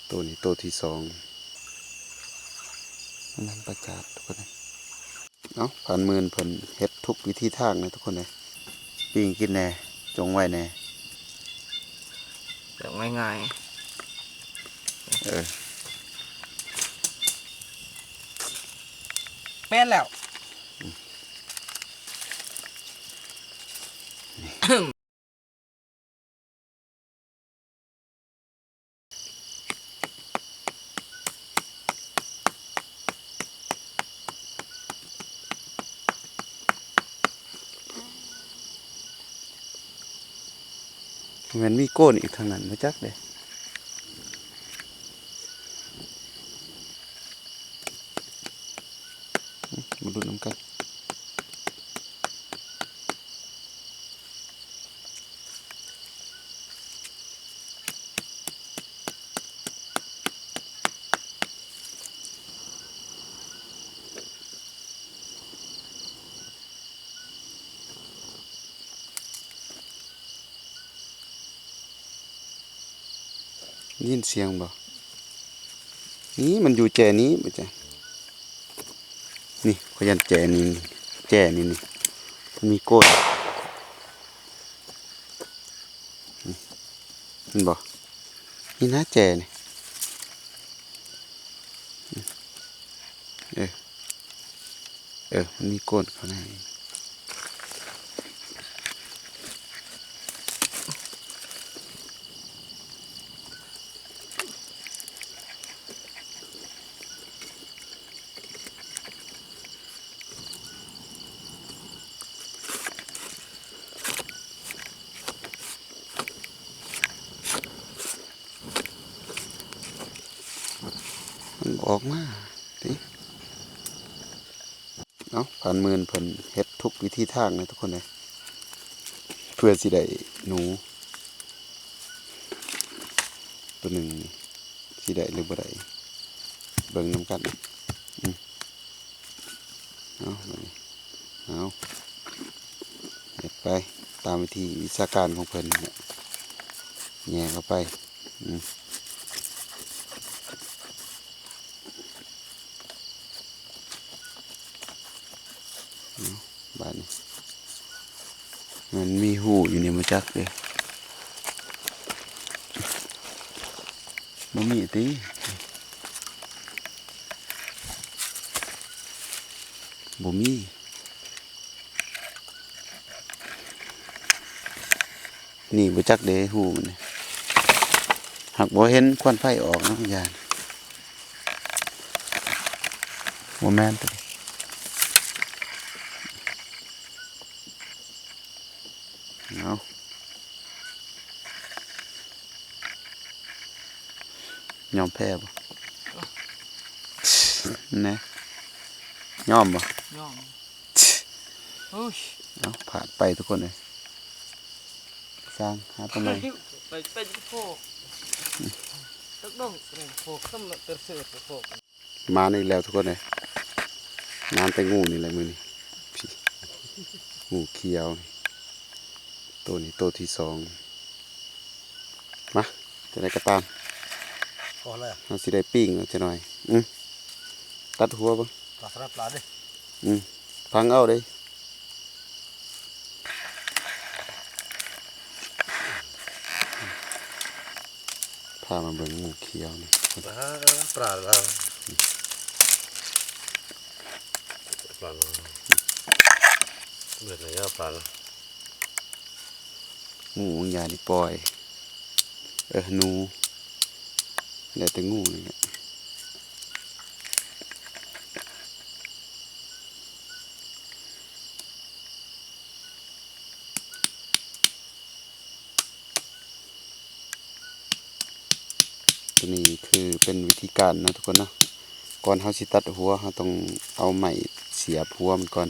ໂຕນີ້ໂຕທີສອງ ມັນນຳປາຈາດທຸກຄົນເອີຍ. ເອົ້າ ພັນໝື່ນເພິ່ນເຮັດທຸກວິທີທາງເລີຍທຸກຄົນເອີຍ. ປີ້ງກິນແດ່ ຈົ່ງໄວ້ແດ່ ແບບງ່າຍໆ ເອີ ແມ່ນແລ້ວ. ແມ່ນມີໂກນອີກທາງນັ້ນ ບໍ່ຈັກເດ້. ມາລຸ້ນນຳກັນ. ໄດ້ຍິນສຽງບໍ່? ນີ້ມັນຢູ່ແຈນີ້ ບໍ່ແຈ ນີ້ ຂ້ອຍຢ້ານແຈນີ້ ແຈນີ້ ນີ້ ມັນມີໂກນ ນີ້ ເຫັນບໍ່? ນີ້ນະແຈນີ້ ເອີ ເອີ ມັນມີໂກນເຂົ້າໃນ. ມັນອອກມາຕິ. ເອົ້າ ພັນໝື່ນເພິ່ນເຮັດທຸກວິທີທາງເລີຍທຸກຄົນເອີຍ ເພື່ອຊິໄດ້ໜູໂຕໜຶ່ງນີ້ ຊິໄດ້ຫຼືບໍ່ໄດ້ ເບິ່ງນຳກັນ. ອືມ ເອົາ ບາດນີ້ ເອົາ ເຮັດໄປຕາມວິທີວິຊາການຂອງເພິ່ນນີ້ແຫຼະ ແຍ່ເຂົ້າໄປ. ອືມ ເອົາ ບາດນີ້ ມັນມີຮູຢູ່ນີ້ ບໍ່ຈັກເດ້. ບໍ່ມີຕິ ບໍ່ມີ. ນີ້ບໍ່ຈັກເດ້ ຮູມັນນີ້ ຫາກບໍ່ເຫັນຄວັນໄຟອອກເນາະ ຢ້ານ ບໍ່ແມ່ນຕິ. ເອົາ ຍອມແພ້ບໍ່? ແນ່ ຍອມບໍ່? ຍອມ. ໂອ້ຍ ເອົາ ພາດໄປທຸກຄົນເອີຍ ຊ່າງ ຫາປາໃໝ່ ໄປ ໄປໂພກ ຕັກດົງ ໂພກ ຊຳເຕີເສີດ ໂພກ. ມານີ້ແລ້ວທຸກຄົນເອີຍ ມາແຕ່ງູນີ້ແຫຼະມື້ນີ້ ພີ້ ງູຂຽວ ໂຕນີ້ໂຕທີສອງ. ມາ ຈັ່ງໃດກໍຕາມ ພໍແລ້ວ ເຮົາຊິໄດ້ປີ້ງເອົາຈັກໜ້ອຍ. ອືມ ຕັດຫົວເບິ່ງ ປາສະລັດປາເດ້. ອືມ ຟັງເອົາເດ້. ພາມາເບິ່ງງູຂຽວນີ້ ປາ ປາລາວ ປາລາວ ເບິດແລ້ວ ປາລາວ. ງູບາງຢ່າງນີ້ປ່ອຍ ເອີ ໜູ ແລ້ວແຕ່ງູນີ້ແຫຼະ. ຕົວນີ້ຄືເປັນວິທີການເນາະທຸກຄົນເນາະ ກ່ອນເຮົາຊິຕັດຫົວ ເຮົາຕ້ອງເອົາໄມ້ສຽບຫົວມັນກ່ອນ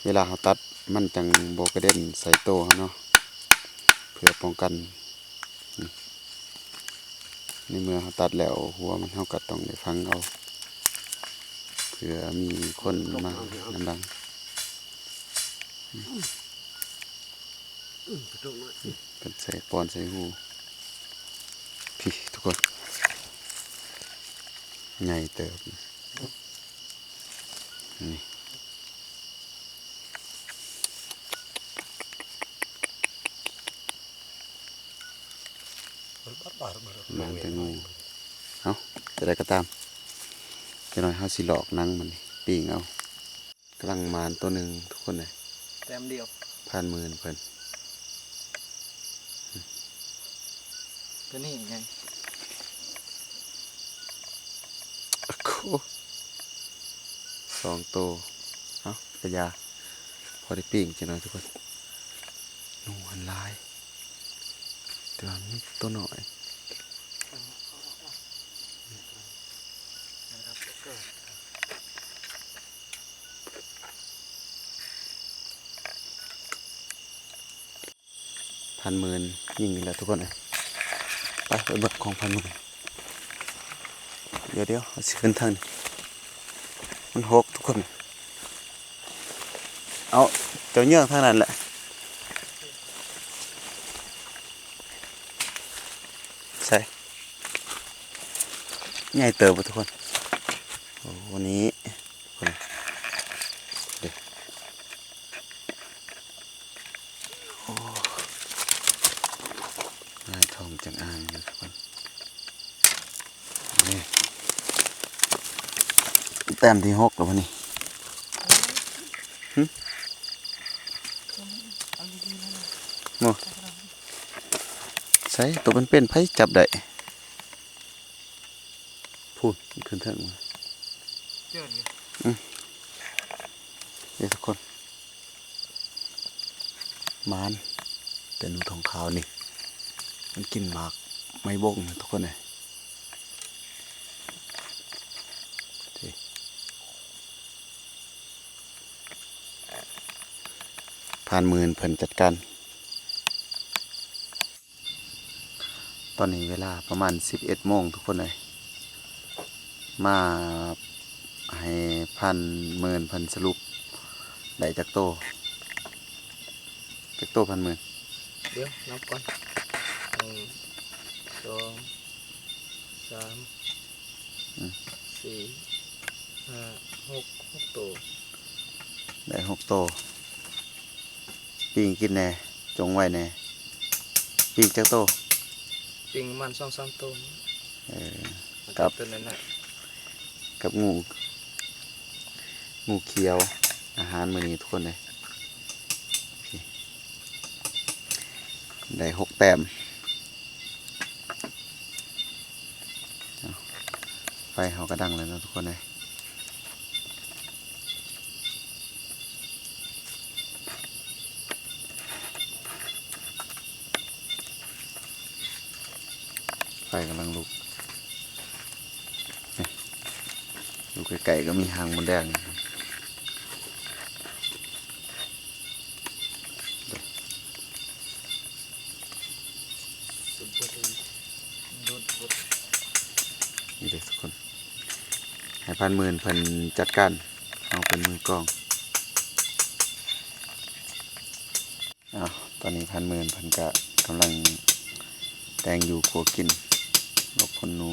ເວລາເຮົາຕັດມັນຈັ່ງບໍ່ກະເດັນໃສ່ໂຕເຮົາເນາະ ເພື່ອປ້ອງກັນ. ໃນເມື່ອເຮົາຕັດແລ້ວ ຫົວມັນເຮົາກໍຕ້ອງໄດ້ຝັງເອົາ ເພື່ອມີຄົນມານຳຫຼັງ ເພິ່ນໃສ່ປ້ອນໃສ່ຮູ ພີ້ທຸກຄົນ ໃຫຍ່ເຕີບ ນີ້ ມາແຕ່ງູ. ເອົ້າ ຈະໄດ້ກໍຕາມ ຈັກໜ້ອຍເຮົາຊິຫຼອກໜັງມັນນີ້ ປີ້ງເອົາ. ກຳລັງມານໂຕໜຶ່ງທຸກຄົນເອີຍ ແຕ້ມດຽວ ຜ່ານໝື່ນເພິ່ນ ໂຕນີ້ໃຫຍ່ ໂອ້ໂຫ ສອງໂຕ. ເອົ້າ ກະຢ່າ ພໍໄດ້ປີ້ງຈັກໜ້ອຍທຸກຄົນ ໜູຫັ້ນຫຼາຍ ແຕ່ວ່າມີໂຕນ້ອຍ. ພັນໝື່ນຍິງອີກແລ້ວທຸກຄົນເອີຍ ໄປ ໄປເບິ່ງຂອງພັນໝື່ນ ດຽວໆ ເຮົາຊິຂຶ້ນທາງນີ້ ມັນຫົກທຸກຄົນ ເອົາ ເຈົ້າເຍືອງທາງນັ້ນແຫຼະ ໃສ່ ໃຫຍ່ເຕີບບໍ່ທຸກຄົນ ໂອ້ ນີ້ ພຸ້ນ ເດ້ ໂອ້ ງ່າຍທ້ອງຈັງອ່າງຢູ່ທຸກຄົນ ນີ້ ແຕ້ມທີຫົກແລ້ວບໍ່ນີ້ ຫຶ ບໍ່ ໃສ່ ໂຕເປັນໆ ໃຜຈັບໄດ້? ພຸ້ນ ຂຶ້ນເທິງມາ ເຈີຢູ່ ອືມ ເດ້ທຸກຄົນ ໝານ ແຕ່ໜູທອງຂາວນີ້ ມັນກິນໝາກໄມ້ບົງທຸກຄົນເອີຍ ນີ້ ຜ່ານໝື່ນເພິ່ນຈັດການ. ຕອນນີ້ເວລາປະມານສິບເອັດໂມງທຸກຄົນເອີຍ ມາໃຫ້ພັນໝື່ນເພິ່ນສະຫຼຸບໄດ້ຈັກໂຕ ຈັກໂຕພັນໝື່ນ ດຽວນັບກ່ອນ ໜຶ່ງ ສອງ ສາມ ອືມ ສີ່ ຫ້າ ຫົກ ຫົກໂຕ ໄດ້ຫົກໂຕ ປີ້ງກິນແດ່ ຈົ່ງໄວ້ແດ່ ປີ້ງຈັກໂຕ? ປີ້ງປະມານສອງສາມໂຕ ເອີ ກັບ ກັບໂຕນັ້ນນະ ກັບງູ ງູຂຽວ ອາຫານມື້ນີ້ທຸກຄົນເອີຍ ໄດ້ຫົກແຕ້ມ ເອົາ ໄຟເຮົາກໍດັງແລ້ວເນາະທຸກຄົນເອີຍ ໄຟກຳລັງລຸກ ນີ້ ຢູ່ໃກ້ໆ ກໍມີຫາງມົດແດງ. ນີ້ເດ້ທຸກຄົນ ໃຫ້ພັນໝື່ນເພິ່ນຈັດການ ເຮົາເປັນມືກອງ. ອ້າວ ຕອນນີ້ພັນໝື່ນເພິ່ນກະກຳລັງແຕ່ງຢູ່ຄົວກິນ ກັບຄົນໜູ.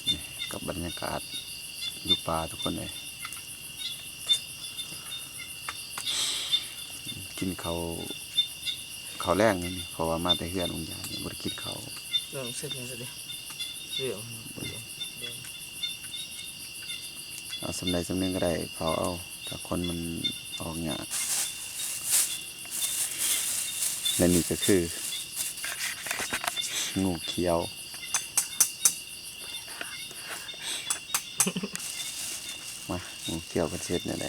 ນີ້ ກັບບັນຍາກາດຢູ່ປ່າທຸກຄົນເອີຍ ກິນເຂົ້າ ເຂົ້າແລງນີ້ ເພາະວ່າມາແຕ່ເຮືອນ ອາ ຍັງບໍ່ໄດ້ກິນເຂົ້າ ເອີ ເສັດແລ້ວ ເສັດແລ້ວ ເອົາສ່ຳໃດສ່ຳໜຶ່ງກໍໄດ້ ເຜົາເອົາ ຖ້າຄົນມັນອອກຍາກ ແລະນີ້ກໍຄືງູຂຽວ ມາ ງູຂຽວເພິ່ນຊິເຮັດແນວໃດ?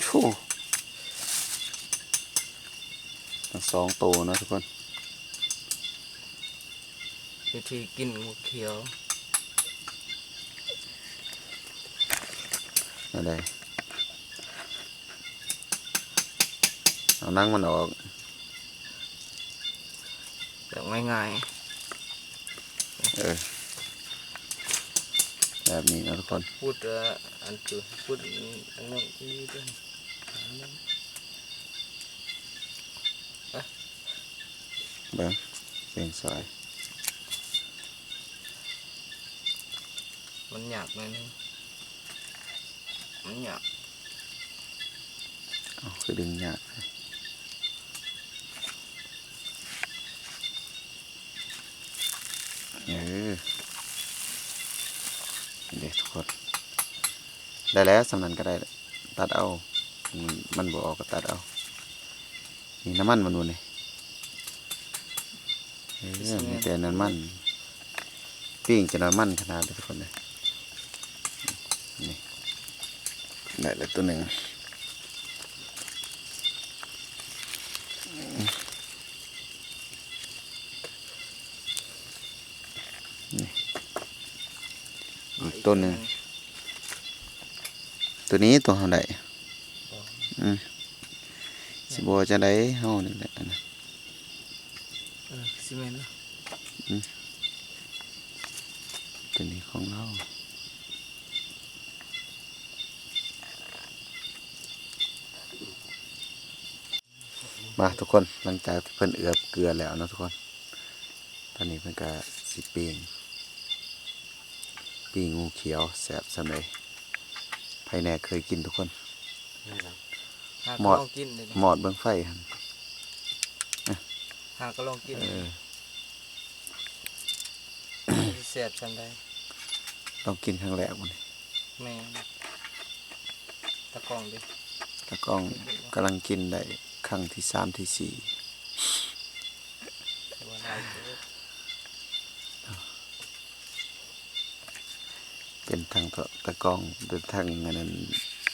ໂອ້ ທັງສອງໂຕເນາະທຸກຄົນ. ວິທີກິນງູຂຽວ ແນວໃດ? ເອົາໜັງມັນອອກ ແບບງ່າຍໆ. ເອີ ແບບນີ້ເນາະທຸກຄົນ. ພຸດ ເອີ ອັນຈຸ ພຸດອັນນັ້ນອີກ ເບິ່ງ ເປັນສາຍ ມັນຍາກໜ້ອຍໜຶ່ງ ມັນຍາກ. ເອົ້າ ຄືດຶງຍາກ ເອີ ເດ້ທຸກຄົນ ໄດ້ແລ້ວ ສ່ຳນັ້ນກໍໄດ້ ຕັດເອົາ ມັນ ມັນບໍ່ອອກກໍຕັດເອົາ. ນີ້ນ້ຳມັນມັນບໍ່ນີ້ ເອີ ມີແຕ່ນ້ຳມັນ ປີ້ງຈະນ້ຳມັນຂະໜາດເດີທຸກຄົນເດີ. ນີ້ ໄດ້ແລ້ວຕົວໜຶ່ງ ນີ້ ອີກຕົວໜຶ່ງ ຕົວນີ້ຕົວເຮົາໄດ້ ອືມ ຊິບໍ່ຈັ່ງໃດເຮົານີ້ແຫຼະ ອັນນັ້ນ ເອີ ຊິແມ່ນເນາະ ອືມ ຕົວນີ້ຂອງເຮົາ. ມາທຸກຄົນ ຫຼັງຈາກທີ່ເພິ່ນເອືອບເກືອແລ້ວເນາະທຸກຄົນ ຕອນນີ້ເພິ່ນກະຊິປີ້ງ ປີ້ງງູຂຽວ ແຊບສ່ຳໃດ ໃຜແນ່ເຄີຍກິນທຸກຄົນ? ຫາກໍລອງກິນເດ້ ມອດເບິ່ງໄຟຫັ້ນ ຫາກໍລອງກິນ ເອີ ຊິແຊບສ່ຳໃດ ລອງກິນຄັ້ງແລກບໍ່ນີ້? ແມ່ນ ຕາກ້ອງເດ້ ຕາກ້ອງກຳລັງກິນໄດ້ຄັ້ງທີສາມທີສີ່ ເປັນທັງຕາກ້ອງ ເປັນທັງອັນນັ້ນ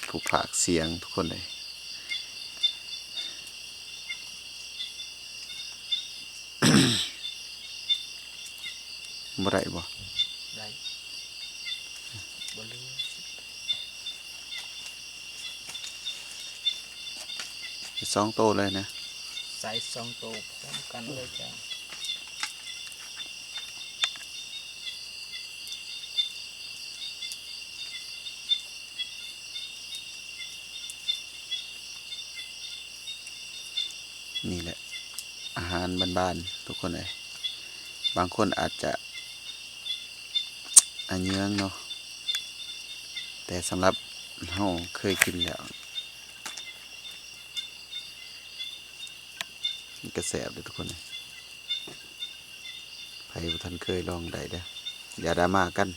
ຜູ້ພາກສຽງທຸກຄົນເອີຍ. ບໍ່ໄດ້ບໍ່? ໄດ້ ບໍ່ເຫຼືອ ສອງໂຕເລີຍນະ ໃສ່ສອງໂຕພ້ອມກັນເລີຍຈ້າ. ນີ້ແຫຼະ ອາຫານບ້ານໆ ທຸກຄົນເອີຍ ບາງຄົນອາດຈະອະເຍືອງເນາະ ແຕ່ສຳລັບເຮົາເຄີຍກິນແລ້ວ ມັນກະແຊບເດ້ທຸກຄົນເອີຍ. ໃຜບໍ່ທັນເຄີຍລອງໄດ້ເດີ້ ຢ່າດຣາມາກັນ.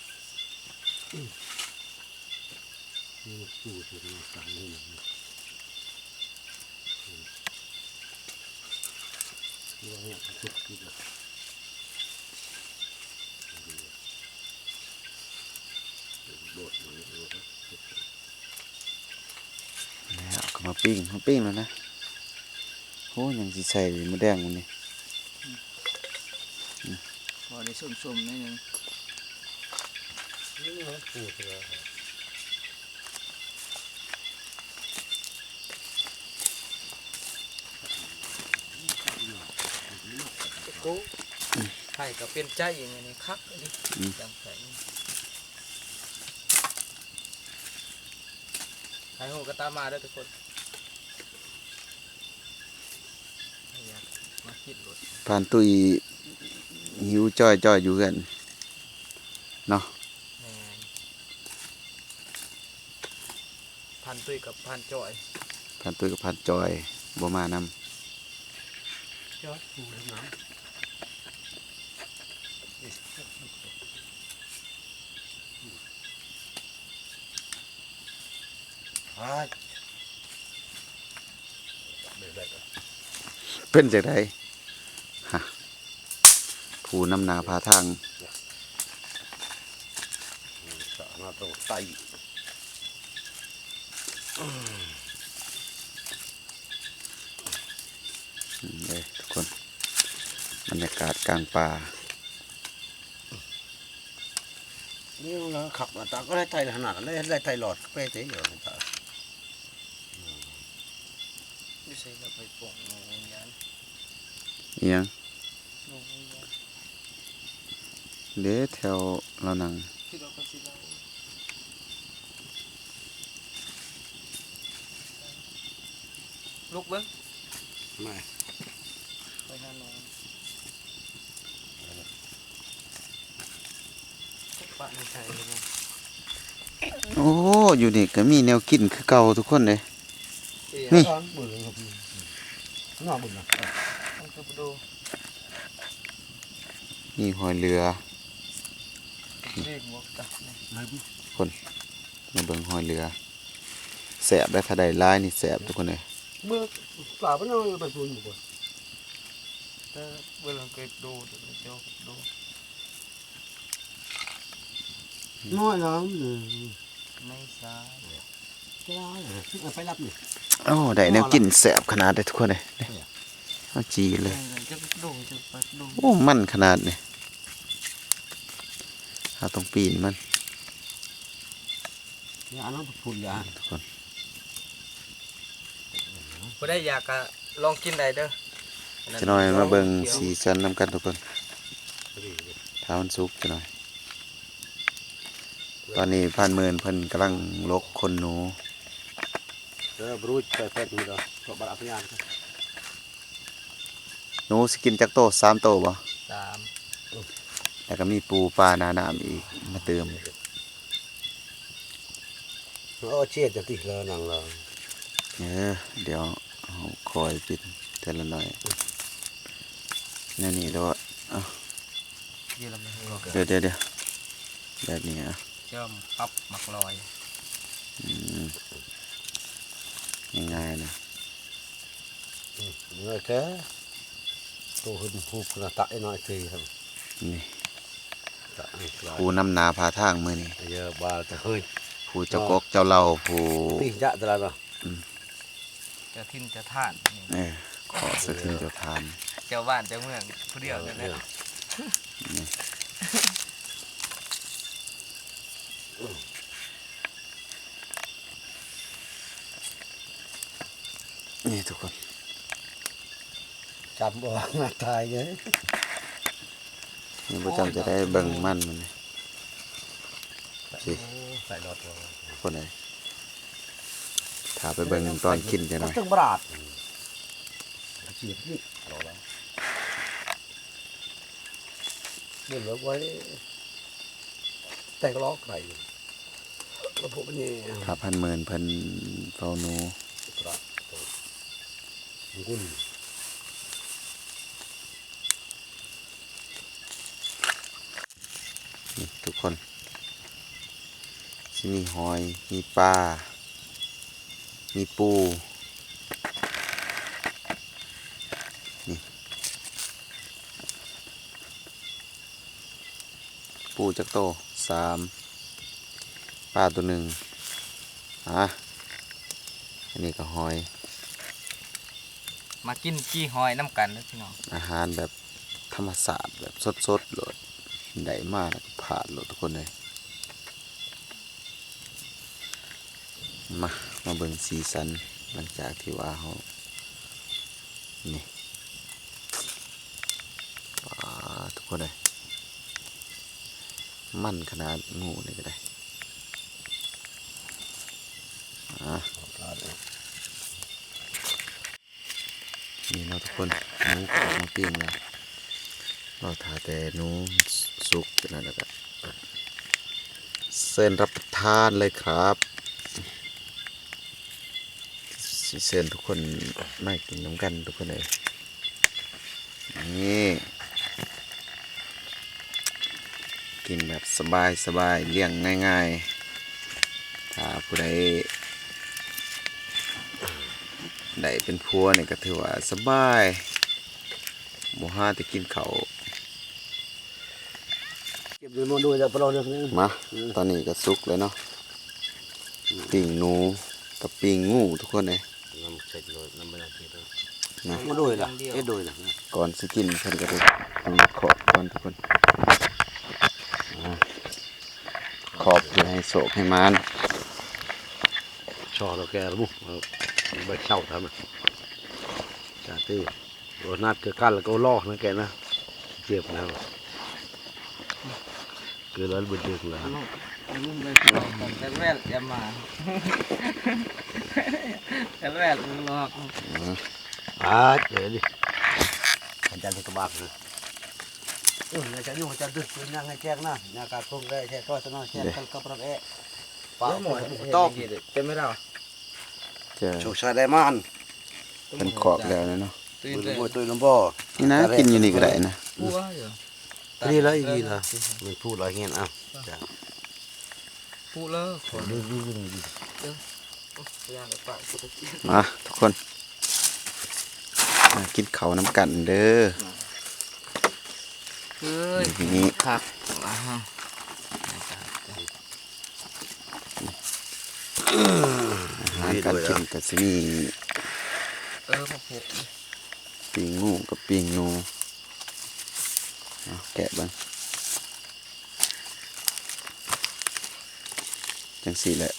ແລ້ວກໍມາປີ້ງ ມາປີ້ງແລ້ວນະ. ໂອ້ ຍັງຊິໃສ່ໝົດແດງມື້ນີ້ ພໍໄດ້ສົ້ມໆ ໜ້ອຍໜຶ່ງ. ໂອ້ ໄຜກໍເປັນໃຈອີ່ຫຍັງນີ້ ຄັກອີ່ຫຼີ ອືມ ຈັ່ງໃສ່ ໃຜຮູ້ກໍຕາມມາເດີ້ທຸກຄົນ. ຜ່ານຕຸ້ຍຫິວຈ່ອຍໆ ຢູ່ເຮືອນເນາະ. ແມ່ນ ຜ່ານຕຸ້ຍກັບຜ່ານຈ່ອຍ ຜ່ານຕຸ້ຍກັບຜ່ານຈ່ອຍ ບໍ່ມານຳ. ເປັນຈັ່ງໃດ? ຫະ ຜູ້ນຳໜ້າພາທາງ ເອີ ທຸກຄົນ ບັນຍາກາດກາງປ່າ. ນີ້ລະຄັກນະ ຕາກໍໄດ້ໄຖຂະໜາດ ໄດ້ ໄດ້ໄຖຫຼອດເປເຕຢູ່ຕາ. ຢູ່ໃສລະໄປປ່ອງໂຮງຢານ ອີຫຍັງ? ໂຮງຢານ ເດ້ ແຖວລາວນັ່ງ ລຸກເບິ່ງ ມາ ໄປຫາໜອງ ປະໃນໃຈເລີຍ. ໂອ້ ຢູ່ນີ້ກໍມີແນວກິນຄືເກົ່າທຸກຄົນເດ້. ນີ້ ມັນກໍບໍ່ໂດ ມີຫອຍເຫຼືອ ນີ້ ຄົນ ມາເບິ່ງຫອຍເຫຼືອ ແຊບເດ້. ຖ້າໄດ້ຫຼາຍນີ້ແຊບທຸກຄົນເອີຍ. ເບິ່ງປາເພິ່ນເອົາໄປປູຢູ່ບໍ່? ແຕ່ເບິ່ງເກີດໂດດ ໂດດ ໂດດ ນ້ອຍລະ ອືມ ໃນສາ ຈະໄດ້ ເອົາໄປລັບນີ້. ໂອ້ ໄດ້ແນວກິນແຊບຂະໜາດເດ້ທຸກຄົນເອີຍ. ເອົາຈີ່ເລີຍ. ໂອ້ ມັນຂະໜາດນີ້ ເຮົາຕ້ອງປີ້ນມັນ. ຢ່າເນາະ ພຸ້ນຢ່າ ທຸກຄົນ ຜູ້ໃດຢາກກະລອງກິນໄດ້ເດີ. ຈັກໜ່ອຍມາເບິ່ງສີສັນນຳກັນທຸກຄົນ ຖ້າມັນສຸກຈັກໜ່ອຍ. ຕອນນີ້ພານໝື່ນເພິ່ນກຳລັງຫຼົກຂົນໜູ. ເດີ ບຣູດ ໃສ່ແພັກນີ້ດອກ ເພາະບັດອັບຍານ. ໜູຊິກິນຈັກໂຕ? ສາມໂຕບໍ່? ສາມ ແລ້ວກໍມີປູປາໜ້ານ້ຳອີກມາຕື່ມ. ເອົາເຈດຈັ່ງຕິລະນັ່ງລະ. ເອີ ດຽວເຮົາຄ່ອຍກິນເທື່ອລະໜ້ອຍ ແນວນີ້ໂລດ. ເອົາ ດຽວ ດຽວ ດຽວ ແບບນີ້ ເອົາ ຈ້ອມປັບໝາກລອຍ. ອືມ ງ່າຍໆນະ. ອືມ ງ່າຍແທ້ ໂຕຂຶ້ນຮູບຂະໜາດຕະໄອ້ນ້ອຍເຕ. ນີ້ ຕະໄອ້ນ້ອຍ ຜູ້ນຳໜ້າພາທາງມື້ນີ້ ເຢີບາດເຮີຍ ຜູ້ເຈົ້າກົກເຈົ້າເຫຼົ່າ ຜູ້ ຕິຈະຕະລາດເນາະ. ອືມ ເຈົ້າຖິ່ນເຈົ້າຖານ. ເອີ ຂໍເຈົ້າຖິ່ນເຈົ້າຖານ ເຈົ້າບ້ານເຈົ້າເມືອງຜູ້ດຽວນັ້ນແຫຼະ. ນີ້ ນີ້ທຸກຄົນ ຈຳບໍ່ວ່າມາຕາຍເດ້. ນີ້ບໍ່ຈຳຈະໄດ້ເບິ່ງມັນມັນນີ້. ໂອ້ ໃສ່ລອດ ຄົນໃດ ຖ້າໄປເບິ່ງຕອນກິນຈັກໜ່ອຍ. ເຖິງບາດ ເສຍນີ້ ເອົາລະ ເບິ່ງແລ້ວໄວ້ ແຕ່ກໍລອກໄດ້ຢູ່ ລະພວກນີ້. ພາພັນໝື່ນເພິ່ນເຝົ້າໜູ ນີ້ທຸກຄົນ ຊິມີຫອຍ ມີປາ ມີປູ ນີ້ ປູຈັກໂຕ? ສາມ ປາໂຕໜຶ່ງ. ອ່າ ອັນນີ້ກໍຫອຍ ມາກິນຈີ່ຫອຍນຳກັນເດີພີ່ນ້ອງ. ອາຫານແບບທຳມະຊາດ ແບບສົດໆໂລດ ໄດ້ມາແລ້ວກໍພາດໂລດທຸກຄົນເອີຍ. ມາ ມາເບິ່ງສີສັນ ຫຼັງຈາກທີ່ວ່າເຮົາ ນີ້ ປາ ທຸກຄົນເອີຍ ມັນຂະໜາດ ງູນີ້ກໍໄດ້. ອ່າ ນີ້ເນາະທຸກຄົນ ໝູກໍອອກມາປີ້ງແລ້ວ ລໍຖ້າແຕ່ໜູສຸກນັ້ນ ແລ້ວກໍເຊີນຮັບປະທານເລີຍຄັບ. ຊິເຊີນທຸກຄົນມາກິນນຳກັນທຸກຄົນເອີຍ. ນີ້ ກິນແບບສະບາຍໆ ລ້ຽງງ່າຍໆ. ຖ້າຜູ້ໃດໄດ້ເປັນຜົວນີ້ກໍຖືວ່າສະບາຍ ບໍ່ຫາແຕ່ກິນເຂົ້າ. ມາ ຕອນນີ້ກໍສຸກແລ້ວເນາະ ປີ້ງໜູກັບປີ້ງງູທຸກຄົນເອີຍ. ນຳເສັດໂລດ ນຳໄປນຳເສັດໂລດ ນະ ມາໂດຍລະ ເຮັດໂດຍລະ. ກ່ອນຊິກິນເພິ່ນກໍໄດ້ທຳຄອບກ່ອນທຸກຄົນ ອ່າ ຂອບເພື່ອໃຫ້ໂຊກໃຫ້ໝານ ຊໍລະແກລະບຸ ເອົາໃບເຊົາທຳ ຈາຕິ ໂອ ນັດຄືກັນລະກໍລໍນະແກນະ ເຈັບນະ. ເກີດແລ້ວບໍ່ດຶກແລ້ວ ແລ້ວແວ່ນຢ່າມາ ແລ້ວແວ່ນຫຼອກ ອືມ ອາ ເດີດິ ອາຈານເປັນກະບາກເລີຍ ເອີ ອາຈານຢູ່ ອາຈານດຶກ ນາງໃຫ້ແຈກນະ ນາກາຕົງໄດ້ແຈກກໍສະເນາະ ແຈກກັບປະເອ ປາ ເອີ ໝໍ ຕອບ ເຕັມໄດ້ລະ ເຈົ້າ ໂຊກຊາຍໄດ້ມານ ເພິ່ນຄອກແລ້ວນະເນາະ ຕຸ້ຍ ຕຸ້ຍລຳບໍ່ ນີ້ນະ ກິນຢູ່ນີ້ກໍໄດ້ນະ ກົວຢູ່ ນີ້ລະ ອີກລະ ມັນພູລອຍເຮຍນ ເອົາ ເອີ ພູລະ ມາທຸກຄົນ ມາກິນເຂົ້ານຳກັນເດີ ເອີຍ ນີ້ ຄັກ ອາຫານການກິນກໍຊິມີ ເອີ ຜັກໂຂມ ປີ້ງງູກັບປີ້ງໜູ ເອົາແກະເບິ່ງ ຈັ່ງຊີ້ແຫຼະ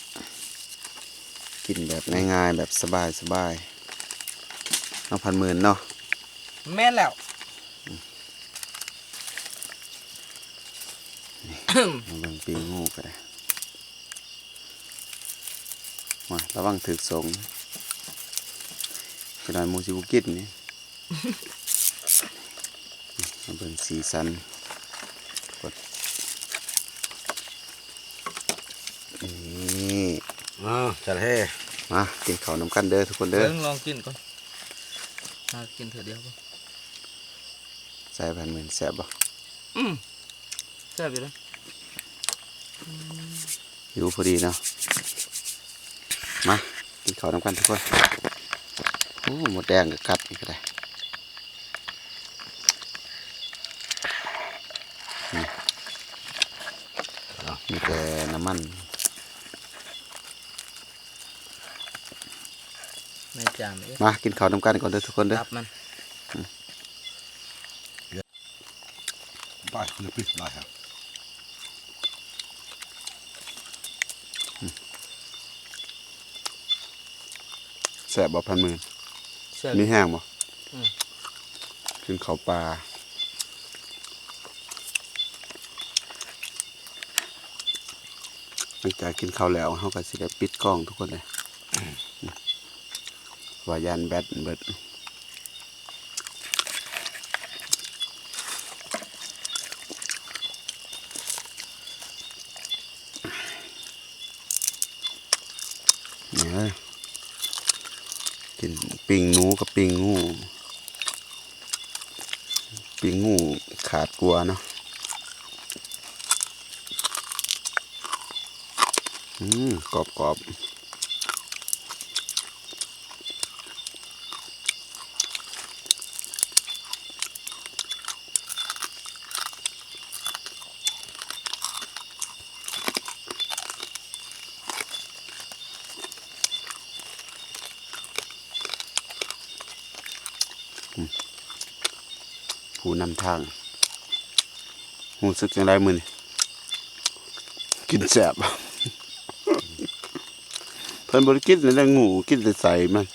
ກິນແບບງ່າຍໆ ແບບສະບາຍໆ ເນາະ ພັນໝື່ນເນາະ ແມ່ນແລ້ວ ມາເບິ່ງປີ້ງງູກໍໄດ້ ມາ ລະວັງຖືກສົງ ຈັກໜ້ອຍໝູຊິບໍ່ກິນນີ້ ມາເບິ່ງສີສັນ ນີ້ ອ້າວ ຈັດເຮ ມາກິນເຂົ້ານຳກັນເດີທຸກຄົນເດີ ເບິ່ງລອງກິນກ່ອນ ຫາກິນເທື່ອດຽວ ໃສ່ພັນໝື່ນແຊບບໍ່? ອືມ ແຊບຢູ່ເດ້ ຫິວພໍດີເນາະ ມາກິນເຂົ້ານຳກັນທຸກຄົນ ໂອ້ ມົດແດງກໍກັດນີ້ກໍໄດ້ ນີ້ ເອົາ ມີແຕ່ນ້ຳມັນ ໃນຈານເອີຍ ມາກິນເຂົ້ານຳກັນກ່ອນເດີທຸກຄົນເດີ ຕັບມັນ ອືມ ໄປເລີຍ ປິດໄດ້ ອືມ ແຊບບໍ່ ພັນໝື່ນ? ແຊບ ມີແຮງບໍ່? ອືມ ກິນເຂົ້າປ່າ ຫຼັງຈາກກິນເຂົ້າແລ້ວ ເຮົາກໍຊິໄດ້ປິດກ້ອງທຸກຄົນເລີຍ ວ່າຢ້ານແບັດເບິດ ນີ້ເລີຍ ກິນປີ້ງໜູກັບປີ້ງງູ ປີ້ງງູຂາດກວ່າເນາະ ອືມ ກອບໆ. ອືມ ຜູ້ນຳທາງ ຮູ້ສຶກຈັ່ງໃດມື້ນີ້? ກິນແຊບ ເພິ່ນບໍ່ໄດ້ກິນແລ້ວງູ ກິນແຕ່ໄສ້ມັນ.